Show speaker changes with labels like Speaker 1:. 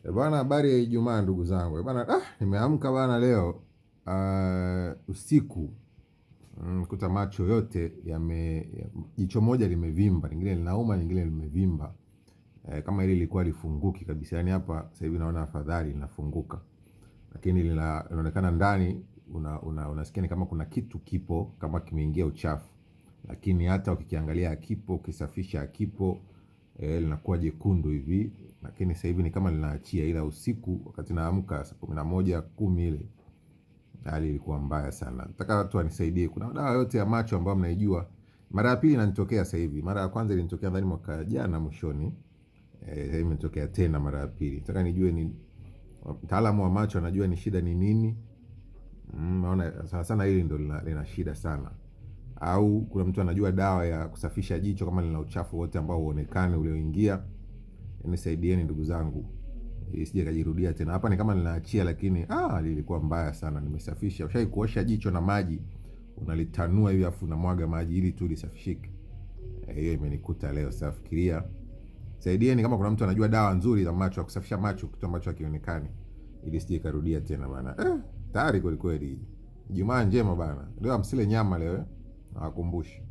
Speaker 1: E bwana, habari ya Ijumaa ndugu zangu. E bwana, nimeamka bwana leo usiku kuta macho yote yame, jicho moja limevimba, lingine linauma, lingine limevimba. Kama ile ilikuwa lifunguki kabisa. Yaani hapa sasa hivi naona afadhali linafunguka. Lakini linaonekana ndani unasikia ni kama kuna kitu kipo kama kimeingia uchafu. Lakini hata ukikiangalia hakipo, ukisafisha hakipo, linakuwa jekundu hivi, lakini sasa hivi ni kama linaachia, ila usiku wakati naamka saa 11:10 ile hali ilikuwa mbaya sana. Nataka watu wanisaidie, kuna dawa yote ya macho ambayo mnaijua? Mara ya pili inanitokea sasa hivi, mara ya kwanza ilinitokea nadhani mwaka jana mwishoni, sasa hivi imetokea tena mara ya pili. Nataka nijue ni mtaalamu wa macho anajua ni shida ni nini. Naona sana sana hili ndo lina shida sana. Au kuna mtu anajua dawa ya kusafisha jicho kama lina uchafu wote ambao huonekani ulioingia. Nisaidieni ndugu zangu, isije kajirudia tena. Hapa ni kama ninaachia, lakini lilikuwa mbaya sana. Nimesafisha. Ushai kuosha jicho na maji, unalitanua hivi afu unamwaga maji ili tu lisafishike. Hiyo imenikuta leo. Sasa fikiria, saidieni kama kuna mtu anajua dawa nzuri za macho ya kusafisha macho, kitu ambacho hakionekani, ili sije karudia tena bana. Tayari kweli kweli. Ijumaa njema bana. Leo msile nyama leo, nawakumbusha.